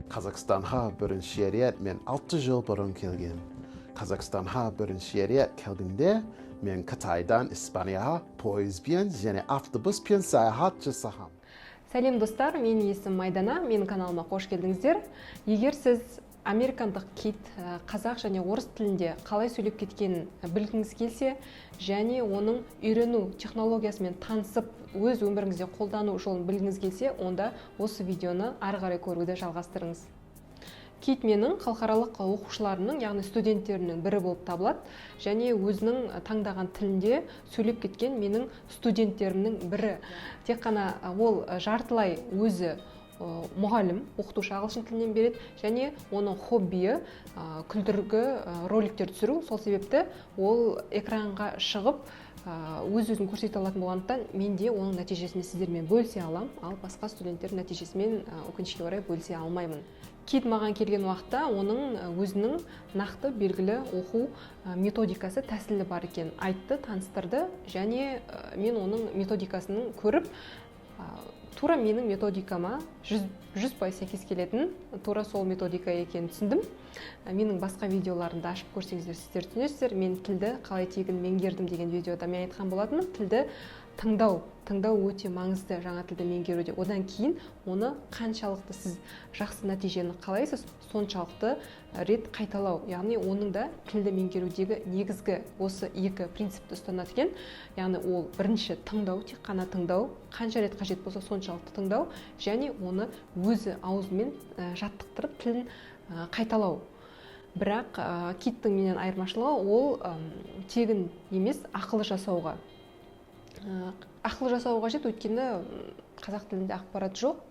Қазақстанға бірінші рет мен 6 жыл бұрын келгем. Қазақстанға бірінші рет келгенде мен Қытайдан Испанияға пойызбен және автобуспен саяхат жасағам. Сәлем, достар! Менің есімім Майдана, менің каналыма қош келдіңіздер. Егер сіз американдық Кит қазақ және орыс тілінде қалай сөйлеп кеткенін білгіңіз келсе және оның үйрену технологиясымен танысып, өз өміріңізде қолдану жолын білгіңіз келсе, онда осы видеоны ары қарай көруді жалғастырыңыз. Кит менің халықаралық оқушыларымның, яғни студенттерімнің бірі болып табылады және өзінің таңдаған тілінде сөйлеп кеткен менің студенттерімнің бірі. Тек қана ол жартылай өзі мұғалім, оқытушы, ағылшын тілінен береді және оның хоббиі күлдіргі роликтер түсіру. Сол себепті ол экранға шығып, өз өзін көрсете алатын болғандықтан, мен де оның нәтижесімен сіздермен бөлісе аламын, ал басқа студенттердің нәтижесімен, өкінішке орай, бөлісе алмаймын. Кит маған келген уақытта оның өзінің нақты белгілі оқу методикасы, тәсілі бар екенін айтты, таныстырды және мен оның методикасын көріп, тура менің методикама 100% сәйкес келетін тура сол методика екенін түсіндім. Менің басқа видеоларымды ашып көрсеңіздер, сіздер түсінесіздер. Мен «Тілді қалай тегін меңгердім» деген видеода мен айтқан болатынмын: тілді тыңдау, тыңдау өте маңызды жаңа тілді меңгеруде. Одан кейін оны қаншалықты сіз жақсы нәтижені қалайсыз, соншалықты рет қайталау. Яғни оның да тілді меңгерудегі негізгі осы екі принципті ұстанады екен. Яғни ол бірінші тыңдау, тек қана тыңдау, қанша рет қажет болса, соншалықты тыңдау және оны өзі аузымен жаттықтырып, тілін қайталау. Бірақ Киттің менен айырмашылығы, ол тегін емес, ақылы жасауға, ақылы жасау қажет, өйткені қазақ тілінде ақпарат жоқ,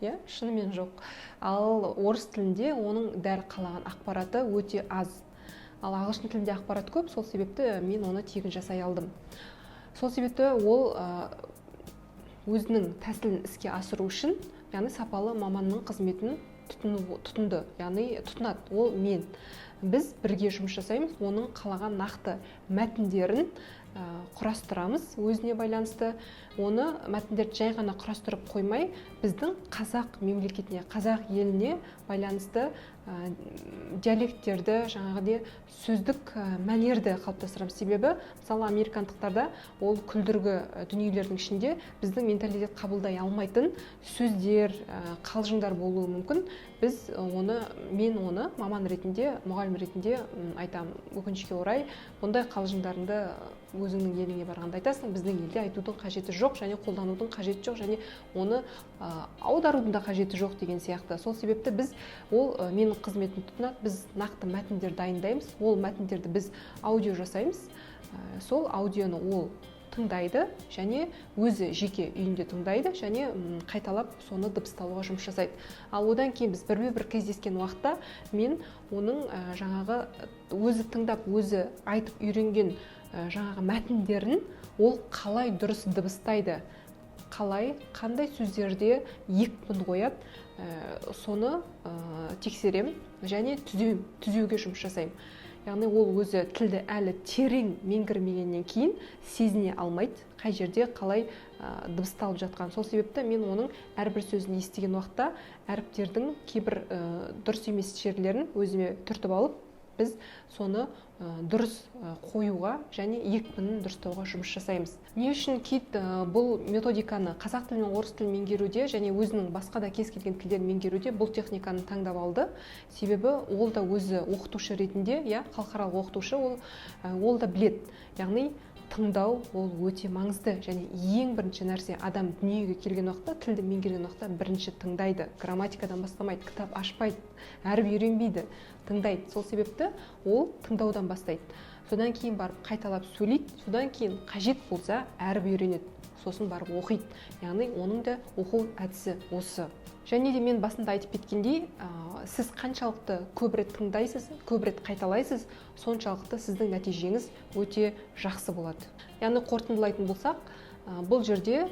иә, шынымен жоқ. Ал орыс тілінде оның дәл қалаған ақпараты өте аз, ал ағылшын тілінде ақпарат көп. Сол себепті мен оны тегін жасай алдым. Сол себепті ол өзінің тәсілін іске асыру үшін, яғни сапалы маманның қызметін тұтынды, яғни тұтынады. Ол мен, біз бірге жұмыс жасаймыз, оның қалаған нақты мәтіндерін құрастырамыз өзіне байланысты. Оны мәтіндерді жай ғана құрастырып қоймай, біздің қазақ мемлекетіне, қазақ еліне байланысты диалекттерді, жаңағыдай сөздік мәнерді қалыптастырамыз. Себебі, мысалы, американдықтарда ол күлдіргі дүниелердің ішінде біздің менталитет қабылдай алмайтын сөздер, қалжыңдар болуы мүмкін. Біз оны, мен оны маман ретінде, мұғалім ретінде айтамын: «Өкінішке орай, бұндай қалжыңдарыңды өзіңнің еліңе барғанда айтасың, біздің елде айтудың қажеті жоқ және қолданудың қажеті жоқ және оны аударудың да қажеті жоқ» деген сияқты. Сол себепті біз, ол менің қызметім тұтынады, біз нақты мәтіндер дайындаймыз, ол мәтіндерді біз аудио жасаймыз. Сол аудионы ол тыңдайды және өзі жеке үйінде тыңдайды және қайталап, соны дыбысталуға жұмыс жасайды. Ал одан кейін біз бірме бір кездескен уақытта мен оның жаңағы өзі тыңдап, өзі айтып үйренген жаңағы мәтіндерін ол қалай дұрыс дыбыстайды, қалай, қандай сөздерде екпін қояды, соны тексеремін және түзеуге жұмыс жасаймын. Яғни ол өзі тілді әлі терең меңгермегеннен кейін сезіне алмайды қай жерде қалай дыбысталып жатқан. Сол себепті мен оның әрбір сөзін естіген уақытта әріптердің кейбір дұрыс емес жерлерін өзіме түртіп алып, біз соны дұрыс қоюға және екпінін дұрыстауға жұмыс жасаймыз. Не үшін Кит бұл методиканы қазақ тілі мен орыс тілін меңгеруде және өзінің басқа да кез келген тілдерін меңгеруде бұл техниканы таңдап алды? Себебі ол да өзі оқытушы ретінде, иә, халықаралық оқытушы, ол да білет, яғни тыңдау ол өте маңызды және ең бірінші нәрсе. Адам дүниеге келген уақытта, тілді меңгерген уақытта бірінші тыңдайды, грамматикадан бастамайды, кітап ашпайды, әріп үйренбейді, тыңдайды. Сол себепті ол тыңдаудан бастайды, содан кейін барып қайталап сөйлейді, содан кейін қажет болса әріп үйренеді, сосын барып оқиды. Яғни оның да оқу әдісі осы. Және де мен басында айтып кеткендей, сіз қаншалықты көп рет тыңдайсыз, көп рет қайталайсыз, соншалықты сіздің нәтижеңіз өте жақсы болады. Яғни қорытындылайтын болсақ, бұл жерде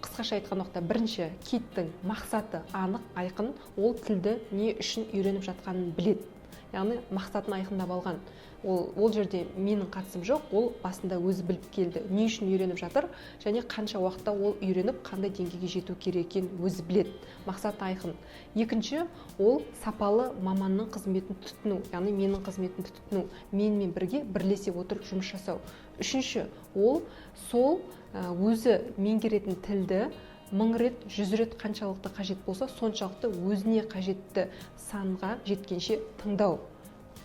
қысқаша айтқан уақытта, бірінші, Киттің мақсаты анық, айқын, ол тілді не үшін үйреніп жатқанын біледі. Яғни мақсатын айқындап алған. Ол жерде менің қатысым жоқ, ол басында өзі біліп келді, не үшін үйреніп жатыр және қанша уақытта ол үйреніп, қандай деңгейге жету керек екенін өзі біледі. Мақсаты айқын. Екінші, ол сапалы маманның қызметін тұтыну, яғни менің қызметін тұтыну, менімен бірге бірлесе отырып жұмыс жасау. Үшінші, ол сол өзі меңгеретін тілді 1000 рет, 100 рет қаншалықты қажет болса, соншалықты өзіне қажетті санға жеткенше тыңдау.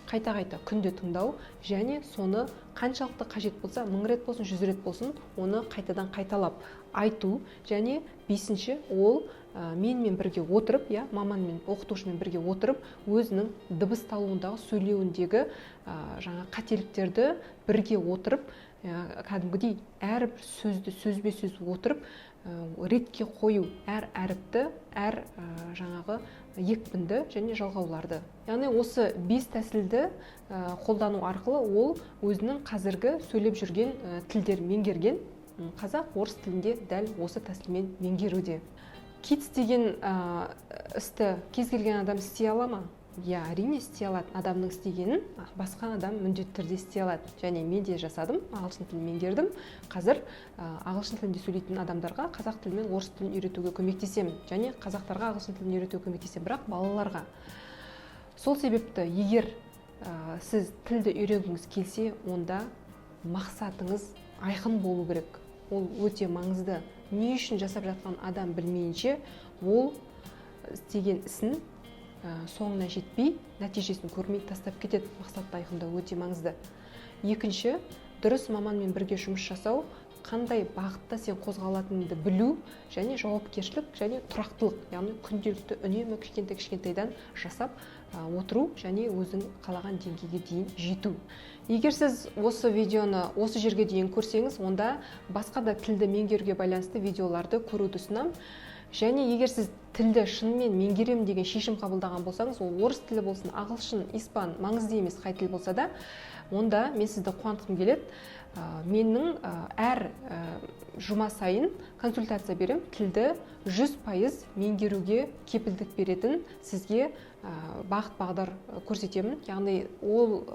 Қайта-қайта күнде тыңдау және соны қаншалықты қажет болса, 1000 рет болсын, 100 рет болсын, оны қайтадан қайталап айту. Және бесінші, ол менімен бірге отырып, я, маманмен, оқытушымен бірге отырып, өзінің дыбысталуындағы, сөйлеуіндегі жаңа қателіктерді бірге отырып, кәдімгідей әрбір сөзді сөзбе-сөз отырып, ретке қою, әр әріпті, әр жаңағы екпінді және жалғауларды. Яғни осы 5 тәсілді қолдану арқылы ол өзінің қазіргі сөйлеп жүрген тілдер меңгерген, қазақ, орыс тілінде дәл осы тәсілмен меңгеруде. Kids деген істі кез келген адам істей ала ма? Иә, әрине істей алады. Адамның істегенін басқа адам міндетті түрде істей алады. Және мен де жасадым, ағылшын тілін меңгердім. Қазір ағылшын тілінде сөйлейтін адамдарға қазақ тілі мен орыс тілін үйретуге көмектесемін. Және қазақтарға ағылшын тілін үйретуге көмектесемін, бірақ балаларға. Сол себепті егер сіз тілді үйренгіңіз келсе, онда мақсатыңыз айқын болу керек. Ол өте маңызды. Не үшін жасап жатқан адам білмейінше, ол істеген ісін соңына жетпей, нәтижесін көрмей тастап кетеді. Мақсатты айқындау өте маңызды. Екінші, дұрыс маманмен бірге жұмыс жасау, қандай бағытта сен қозғалатыныңды білу және жауапкершілік және тұрақтылық, яғни күнделікті үнемі кішкентай-кішкентайдан жасап отыру және өзің қалаған деңгейге дейін жету. Егер сіз осы видеоны осы жерге дейін көрсеңіз, онда басқа да тілді меңгеруге байланысты видеоларды көруді ұсынамын. Және егер сіз тілді шынымен меңгеремін деген шешім қабылдаған болсаңыз, ол орыс тілі болсын, ағылшын, испан, маңызды емес қай тіл болса да, онда мен сізді қуантқым келеді. Менің әр жұма сайын консультация беремін, тілді 100% меңгеруге кепілдік беретін сізге бағыт бағдар көрсетемін. Яғни ол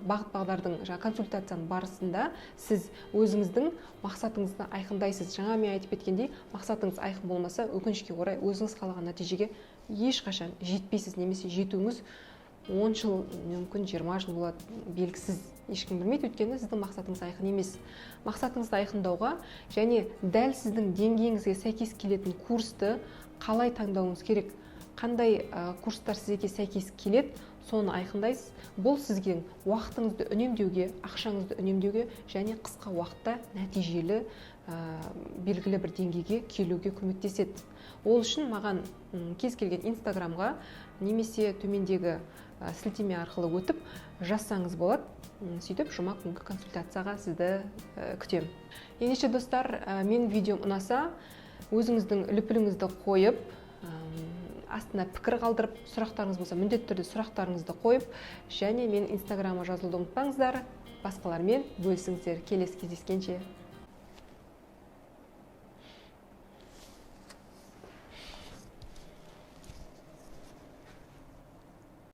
бағыт бағдардың, жаңа консультацияның барысында сіз өзіңіздің мақсатыңызды айқындайсыз. Жаңа мен айтып кеткендей, мақсатыңыз айқын болмаса, өкінішке орай өзіңіз қалаған нәтижеге ешқашан жетпейсіз, немесе жетуіңіз 10 жыл, мүмкін 20 жыл болады, белгісіз, ешкім білмейді, өйткені сіздің мақсатыңыз айқын емес. Мақсатыңызды айқындауға және дәл сіздің деңгейіңізге сәйкес келетін курсты қалай таңдауыңыз керек, қандай курстар сізге сәйкес келеді, соны айқындайсыз. Бұл сізге уақытыңызды үнемдеуге, ақшаңызды үнемдеуге және қысқа уақытта нәтижелі белгілі бір деңгейге келуге көмектеседі. Ол үшін маған кез келген Инстаграмға немесе төмендегі сілтеме арқылы өтіп жазсаңыз болады. Сөйтіп жұма күнгі консультацияға сізді күтемін. Ендеше достар, менің видеом ұнаса, өзіңіздің лүпіліңізді қойып, астына пікір қалдырып, сұрақтарыңыз болса, міндетті түрде сұрақтарыңызды қойып, және мен Инстаграмға жазылуды ұмытпаңыздар, басқалармен бөлісіңіздер. Келесі кездескенше.